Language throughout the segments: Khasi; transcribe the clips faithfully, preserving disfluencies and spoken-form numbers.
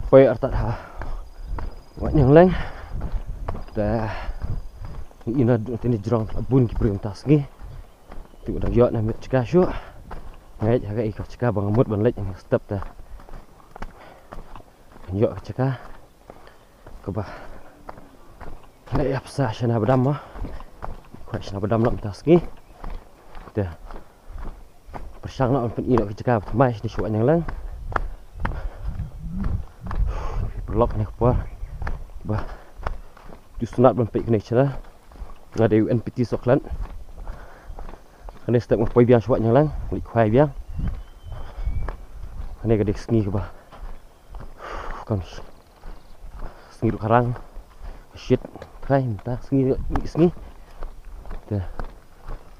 Poi artat ha Wah Nyngkong. Te ina du tini jrong bun ki briew mynta sngi. Tu dang ïoh na miet jaka shuh. Ngai ha ka i ka jaka ba nga mut ban leit na step te. Ïoh ka jaka kaba la ïap sa shana badam ma. Khwai shana badam la mynta sngi. Te pyrshang noh ban pyni noh ka jaka ba thymmai shane sha Wah Nyngkong. Paralok, ne ka por ba ju sngewtynnat ban peit kane ka channel. Nga dei u N P T Soklan. Kane step nga poi biang sha Wah Nyngkong, leit khwai biang. Kane ka dei ka sngi kaba kan sngi ruh ka rang, ka shit, trai mynta sngi, sngi. Te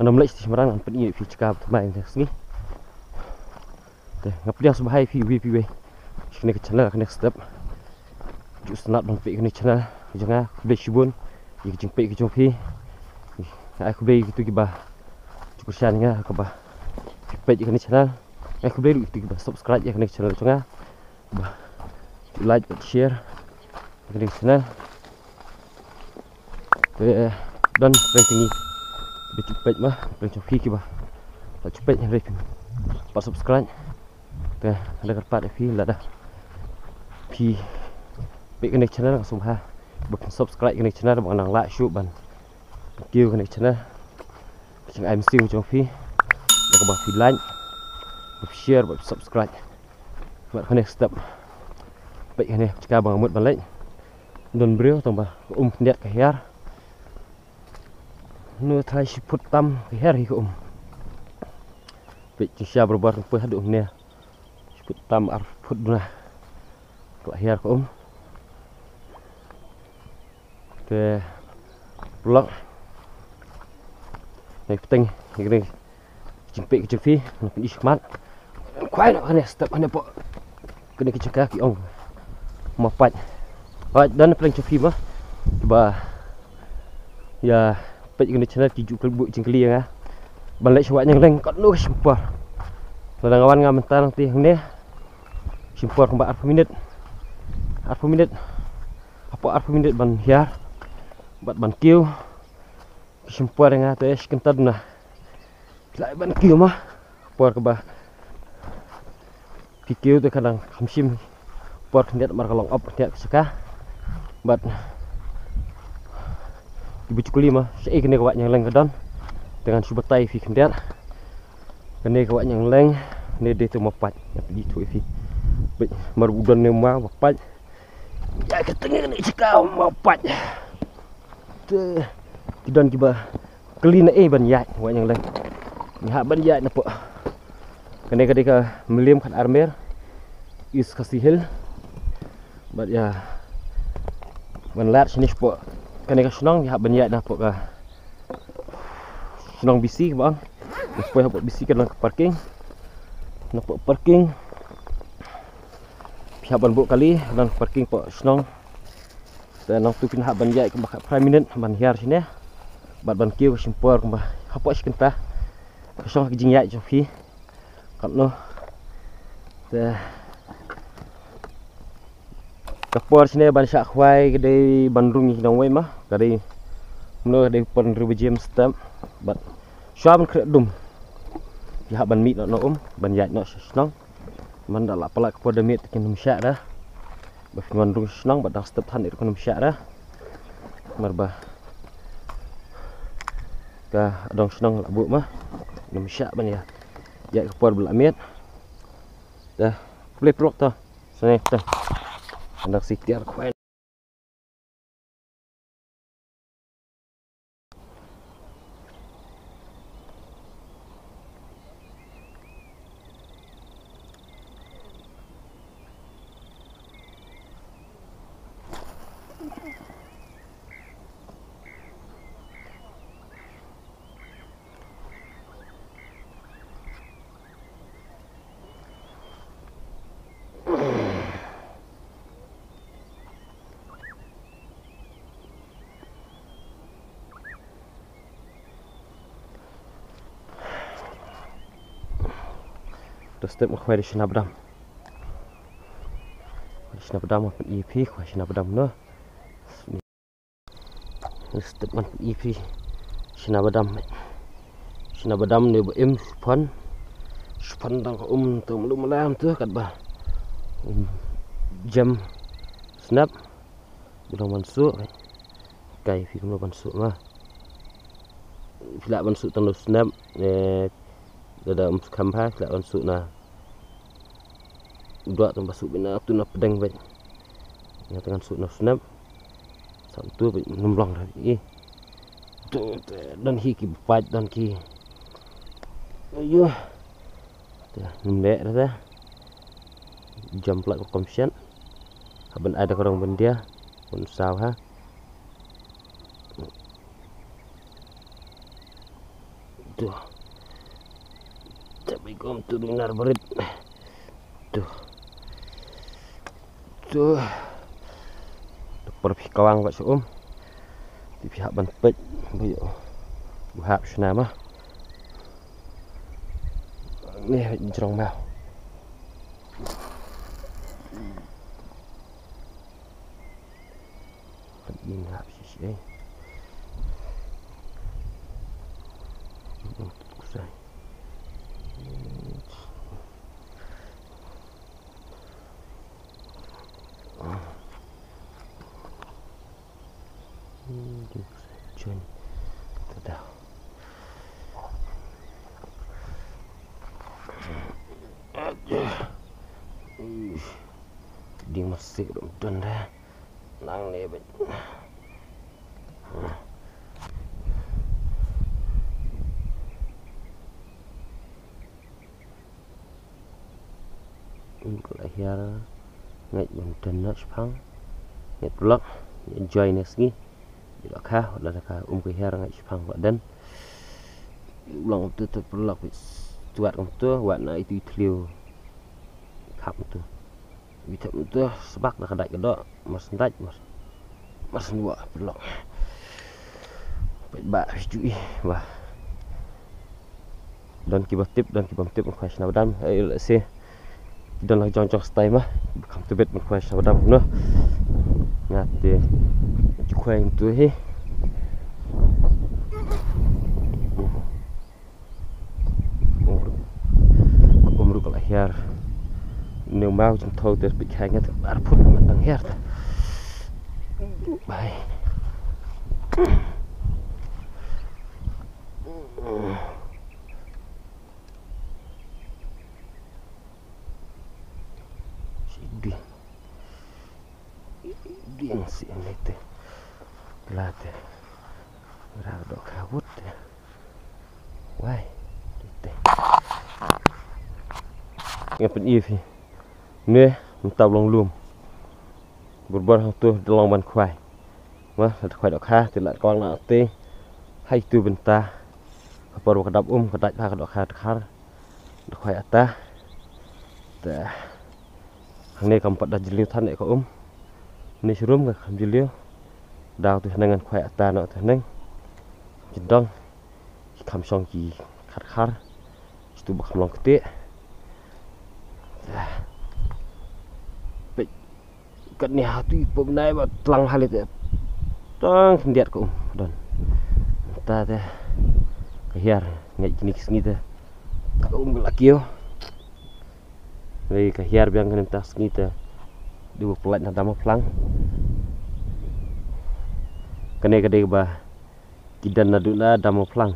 ngan ym leit sha shymrang, ngan pyni ïa phi jaka ba thymmai mynta sngi. Te nga pdiang sngewbha ïa phi iwei pa iwei sha kane ka channel, kane ka step. Ju sngewtynnat ban peit kane ka channel ka jong nga, khublei shibun ïa ka jingpeit ka jong phi. Nga ai khublei ïa kito kiba ju kyrshan ïa nga kaba phi peit ïa kane ka channel. Nga ai khublei ruh ïa kito kiba subscribe ïa kane ka channel ka jong nga. Ba ju like bad share ïa kane ka channel. Te don pdeng jong ngi ba ju peit ma, pdeng jong phi kiba la ju peit, hynrei phim pat subscribe. Te nga kyrpad ïa phi, lada phi peit kane ka channel, nga sngewbha ba phin subscribe kane ka channel ba ngan nang lah shuh ban kiew kane ka channel. Ka jingai mynsiem jong phi da kaba phi like, ba phi share, ba phi subscribe. Bad kane ka step, peit kane ka jaka ba nga mut ban leit. Don briew tang ba ka um khyndiat ka hiar. Nangta shi phut tam ka hiar hi ka um. Peit jingshisha barabor, tang poi haduh hangne shi phut tam, ar phut duna ka la hiar ka um. Te paralok, nai pteng ïa kane ka jingpeit ka jong phi, ngan pyni shakhmat. Khwai noh kane step, kane hapoh kane ka jaka ki ong Mawpait. Hooid, don pdeng jong phi ma ba ïa peit kane ka channel ki ju buh jingkylli ïa nga ban leit sha Wah Nyngkong katno ka shim por. Lada nga wan nga mynta nangta hangne shim por kumba arphew minit. Arphew minit. Hapoh arphew minit ban hiar bad ban kiew ki shim por ïa nga, te shi kynta duna. Phi lah ban kiew ma, por kaba phi kiew te ka dang kham shim por khyndiat, namar ka long op khyndiat ka jaka. Bad kiba ju kylli ma shaei kane ka Wah Nyngkong ka don, te ngan shu batai ïa phi khyndiat. Kane ka Wah Nyngkong ne dei tang Mawpait, ngan pyni thuh ïa phi. Bad mar u don ne ma Mawpait. Ïa ka teng kane ka jaka Mawpait. Te ki don kiba kylli naei ban ïaid Wah Nyngkong. Ngi hap ban ïaid napoh kane ka dei ka Mylliem Khatarmel, East Khasi Hills. Bad ïa ban leit shane shapoh kane ka shnong, ngi hap ban ïaid napoh ka shnong B C ba ong. Poi hapoh B C ka don ka parking. Napoh parking phi hap ban buh kali, don ka parking hapoh shnong. Te nangtu phin hap ban ïaid kumba khatphra minit ban hiar shane bad ban kiew, ka shim por kumba hapoh shi kynta. Ka shong ha ka jingïaid jong phi katno. Te ka por shane ban shah khwai ka dei ban rung ïa ki nongwei ma, ka dei mano, ka dei por hynriew baje mynstep. Bad shuwa ban khreh dum phi hap ban mih noh na um ban ïaid noh sha shnong. Mynta la palat ka por da miet, te kin ym shah da. Ba phin wan rung sha shnong bad dang step than ïa ruh kin ym shah da. Namar ba ka dong shnong la buh ma, kin ym shah ban ïa ïaid ka por ba la miet. Da, khublei paralok, to. Sngewbha to. Ngan dang shu tiar khwai. To step nga khwai da shna badam. Shna badam, pyn-i phi khwai shna badam noh. Step man pyn-i phi shna badam. Shna badam ne ba im shpon. Shpon dang ka um tu mlu mlam tu katba um jem snap. Ba dang ban suk. Kai phi kumno ban suk ma. Phi lah ban suk tang na u snap. Eh, lada um skhem bha phi lah ban suk na u doh tang ba suk beit na tu na pdeng beit. Ïa tang ngan suk na u snap. Sa tu beit nym long da i. Tu te don hi ki bapait don ki. Ayo. Te nym leh da te. Jam plat ko kom shet. Haba ai da ka rong ban dia. Bun saw ha. Tu. Te bai kom tu nar barit. Tu. Tu. Por phi kawang ba sha um. Te phi hap ban peit ba ïoh u hap shna ma. Ni jrong ma. Ban in hap shi shi. Kusai. Jon. Tada. Aduh. Ih. Ding masih rum don dah. Nang ni bet. Ym ka la hiar. Ngeit ban don noh shipang. Ngeit paralok. Ngeit enjoy ne sngi. Ïa la kha, la ka um ka hiar ngeit shipang la don. Long tu tu paralok bit tuat kum tu, wat na itu i thliew. Khap tu. Bit tu sbak da ka dait ka doh, mas dait mas. Mas nwa paralok. Peit ba ju i ba. Don kiba tip, don kiba tip, khwai shna badam. Eh, let's see. Don la jong jong stai ma. Kam tu bet man khwai shna badam no. Nga te ju khwai tu hi. Um ruk la hiar. Ne mau jong thau te pik hai ngat ar phut ngat dang hiar ta. Bai. Sidi. Diang si ni te. La te. Ra do kawut te. Wai. Te. Ngan pyn-i phi. Ne, mynta long lum. Burbor hangtu da long ban khwai. Ma, da khwai da kha, te la kwang na te. Hai tu bynta. Ka por ka dap um, ka dait pha ka da kha, da khar. Da khwai ata. Te. Hangne kam pat da jylliew than eh ka um. Hangne shrum ka kam jylliew. Daw tu haneng ngan khwai ata noh tu haneng. Jyndong. Ki kham shong ki khar khar. Shitu ba kham long ktieh. Peit. Katne ha tu i pom nai ba tlang ha le te. Tang khyndiat ka um don. Ta te. Ka hiar ngeit kine ki sngi te. Ka um ka la kiew. Wei ka hiar biang kane mynta sngi te. Dei ba pyllait na dam phlang. Kane ka dei ba ki don naduh na dam phlang.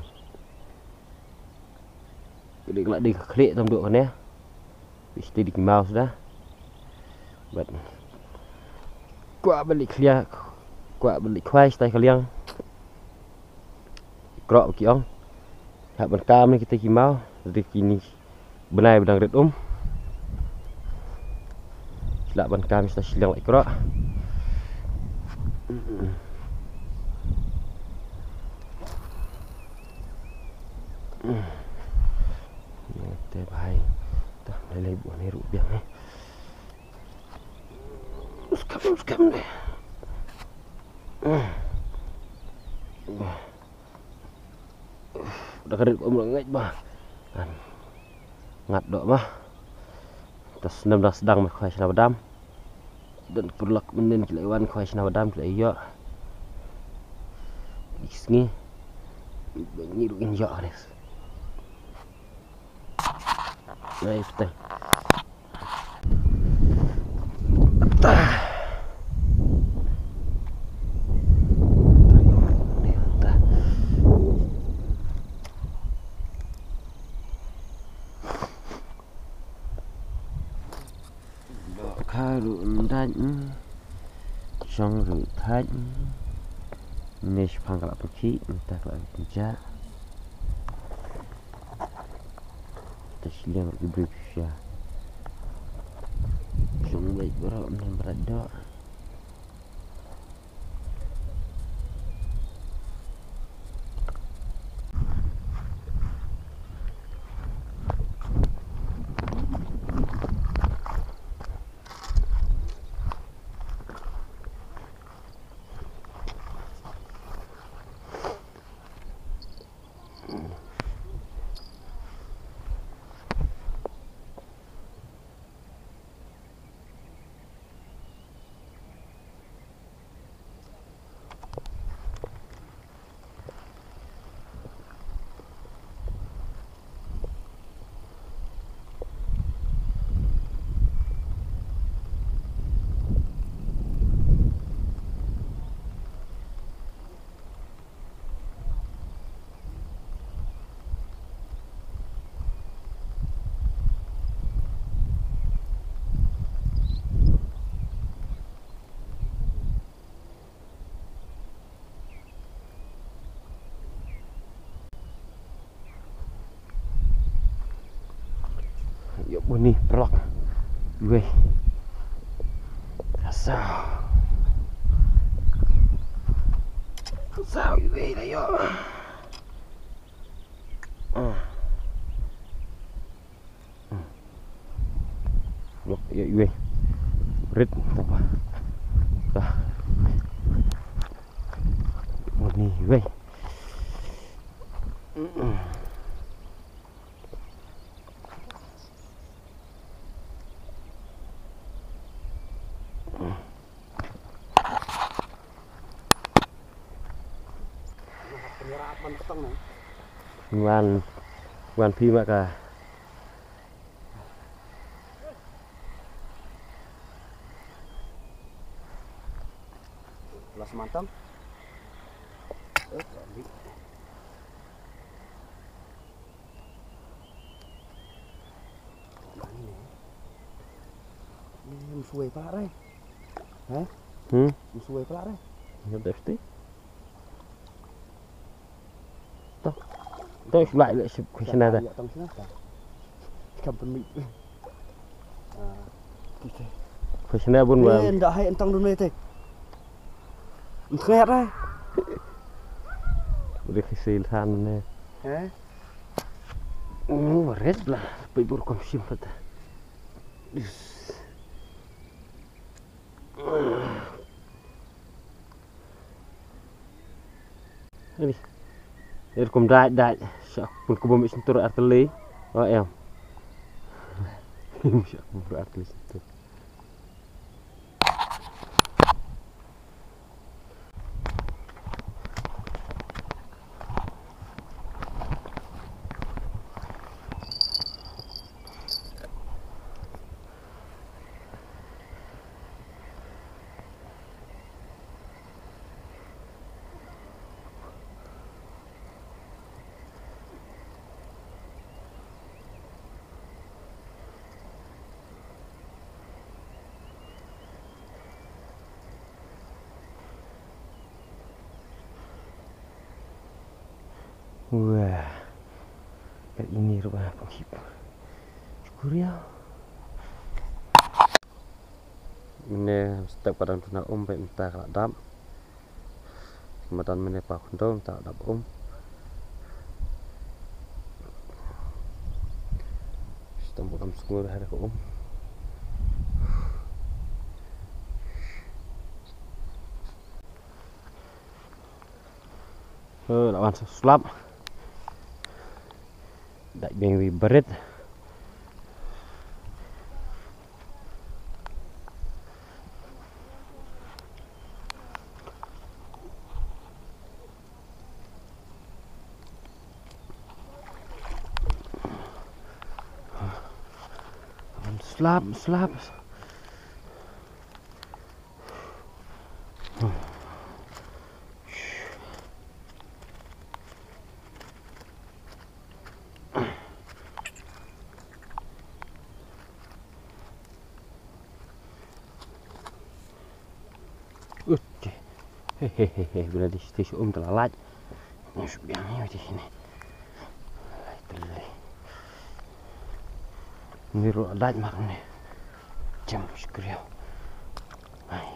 Ka dei ka la dei ka khlieh tam duh kane. Phi te dei ki maw suda. Bad kwah ban leit khlieh, kwah ban leit khwai shatai ka liang. Kroh ba ki ong. Hap ban kam ne kita ki maw, dei kine bnai ba dang rit um. Shlak ban kam shlak shiliang lai kroh. Te bhai. Tah, lai lai buh ne ruh biang ne. Skam, skam ne. Da ka rit um la ngeit ba. Kan. Ngat doh ma. Ta snem da sdang ma khwai shna badam. Don ki paralok mynnin ki la wan khwai shna ba dam ki la ïoh. Ki sngi. Ba ngi ruh ngin ïoh ne. Nai pteng. Dohkha ruh ym dait, mm. Shong ruh thait, mm. Mynne shaphang ka la pyrkhih, mynta ka la pynjah. Te shiliang ruh ki briew shisha. Shong beit baroh, ym dait doh. Ïoh bun i paralok. Wei. Saw. Saw, wei la ïoh. Ah. Lok, ïa, iwei. Rit, tapa. Tah. Ni, iwei. Wan, wan phi ma ka. Las mantap. Eh, tadi. Ni, ni, ni, msuwei pala rai. Hah? Hmm? Msuwei pala rai. Ni, deh, pasti. Toh. Toh, shu lai, lai, shu, khwai shna ta. Ïa, tong shna ta. Kam pynmih. Ah, kita. Khwai shna bun bang. Eh, nda hai entang dun mete. Ntngat ai. Udah kesil san ne. Eh? Oh, res bla. Pai bur kom sim pata. Is. Ani. Ni kum dait, dait. Sha pun kubur mih sentur artylli. Oh, em. Sha kubur artylli sentur. Wah. Kat ini rupa pengkhip. Syukur ya. Mynne step ka dang tuna um, bad mynta ka la dap. Madan mynne pa khyndew mynta ka la dap um. Step ka dang sngur ha ka um. Ho, la wan sa slap. Dait biang wi barit. Slap, slap. Ut. He, he, he, he, bla di stis um tala laj. Nus biang ni di sini. Lai tele. Ni ro laj mak ni. Jam skriau. Hai.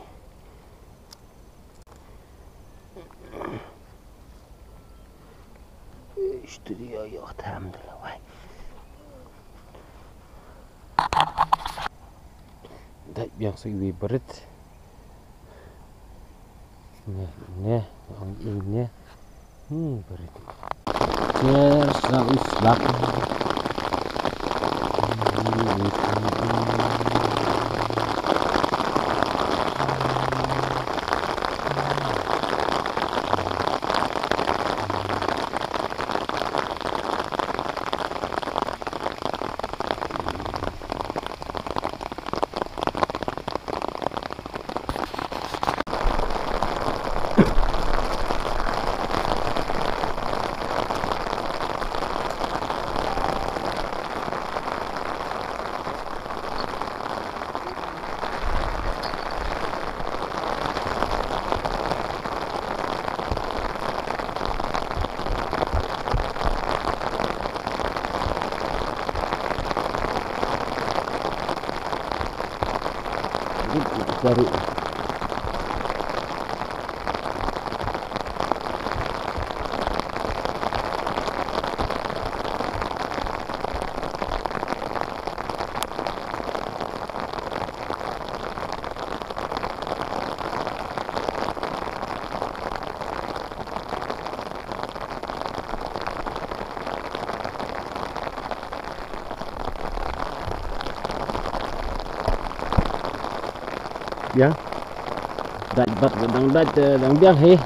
Studio yo tam de la wai. Dai biang sui wi berit. Ne, ne, ong ing ne. Hmm, berit. Ne, sa us lak. Baru. Ya. Dait bad dang dait, eh, dang biang hi.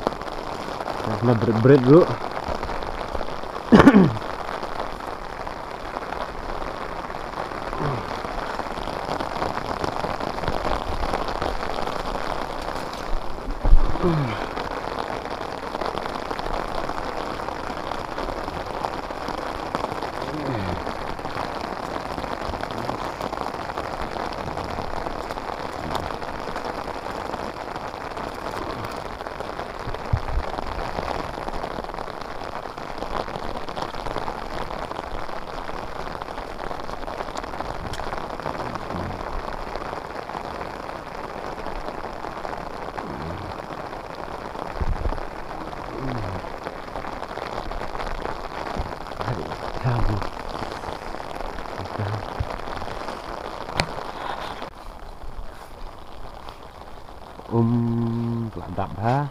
Na brit brit ruh. Um, la dap ha.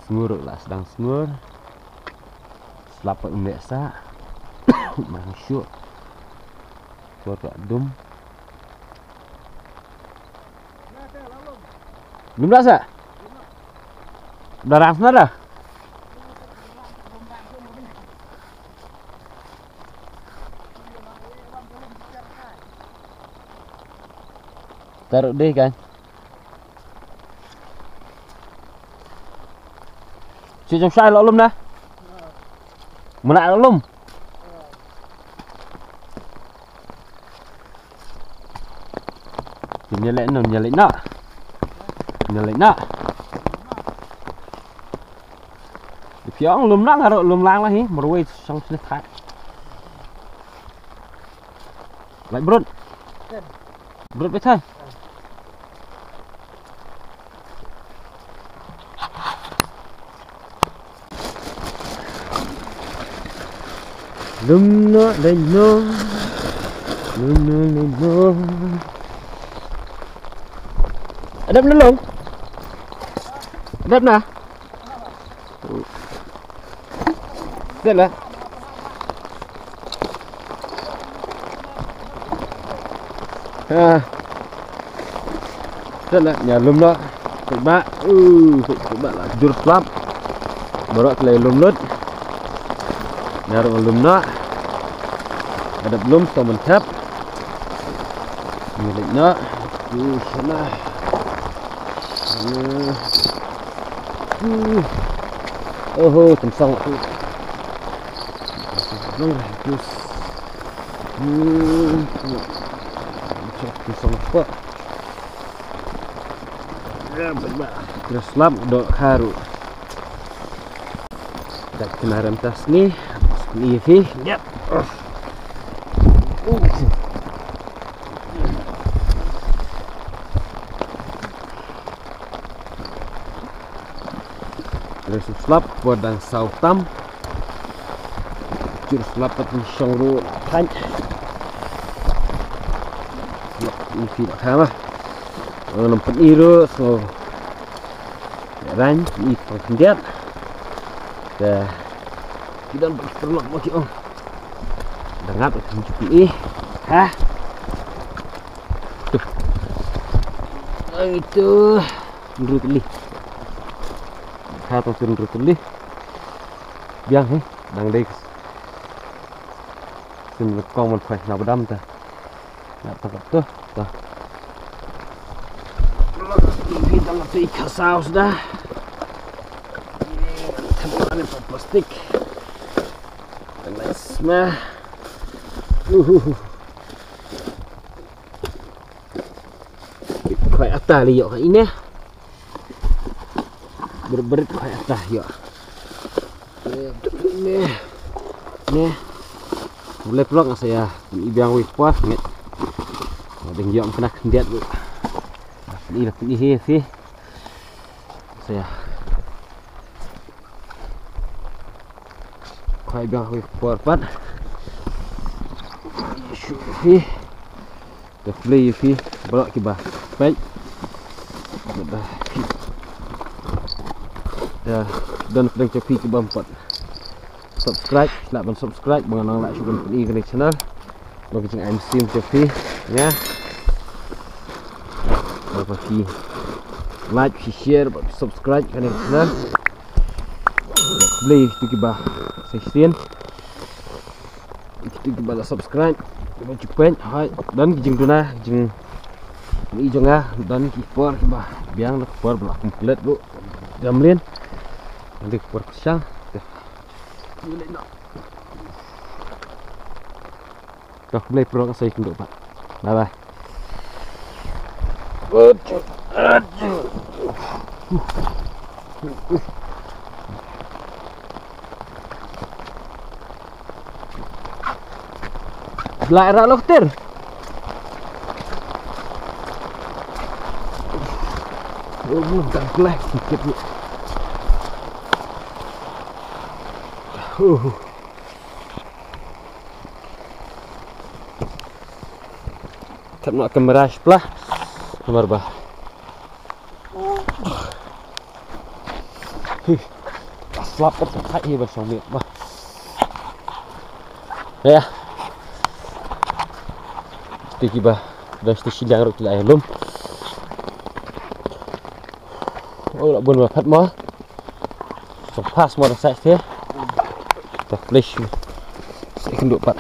Sngur la sdang sngur. Slap um leh sa. Marang shuh. Por la dum. Lum la sa. Darang sna da. Taruh deh kan. Shu jong shai la lum na. Muna la lum. Nyalek no, nyalek na. Nyalek na. Piang lum lang, aro lum lang lah hi, marwei sang sini thai. Lai brut. Brut betai. Lum no, lai no. Lum no, lai no. Adap na long. Adap na. Dep la. Ha. Dep la, ïa lum la. Peit ba. Uh, peit, peit ba la jur slap. Baroh ki la lum lut. Ïa ruh lum la. Adep lum song ban thep. Ngi leit noh. Ïa shana. Shana. Ïa. Oho, tymsong tu. Tymsong lah, terus. Hmm. Tymsong apa? Ïa, baik, baik. Terus slap, dok haru. Dak kena rem tas ni. Ni sih. Yep. Terus slap, buat dang saw tam. Jur slap pat ni shong ru kan. Slap ni fi dak hama. Ngam pyn-i ru, so. Ran, i pang khyndiat. Te. Ki don bad ki paralok mo ki ong. Da ngat ki ju pyn-i. Ha. Tuh. Ang itu. Hynriew tylli. Ha, to hynriew tylli. Biang he, dang dei. Sim le kong man phai na badam ta. Na tangkap tu, ta. Kita mati kasau sudah. Tempat ni plastik. Kena semua. Uhuh. Khwai ata lei ïoh ka ine. Berit-berit khwai ata ïoh. Ne, ne. Bule plok nga sa ïa. Ni biang wei por ngi. Dang ïoh kena khyndiat bu. Ni lah ni hi hi. Sa ïa. Khwai biang wei por pat. Shu hi. Te khublei ïa phi baroh kiba peit. Da phi, da don pdeng jong phi kiba ym pat subscribe, lah ban subscribe ba ngan nang lah shu ban pyni kane ka channel. Ba ka jingai mynsiem jong phi, ïa. Ba phi like, phi share, ba subscribe kane ka channel. Khublei ïa phi kiba sa shisien. Kito kiba la subscribe, kiba ju peit, hooid, don ki jingduna, ki jing, i jong nga, don ki por kiba biang, da ki por ba la complete ruh. Jam lin. Don ki por pyrshang. Te. Te khublei pyrshang sa ïa kynduh pat. Bye bye. Blai ra lo kter. Oh, dan blai sikit ni. Oh. Tap na kamera shplah. Namar ba. Slap kat kat hi ba shong miet ba. Ya. Tiki ba. Da sti shi liang ruk la lum. Oh, la bun ba phat mo. Sa pas mo da sa te. Ta flash. Sa kynduh pat.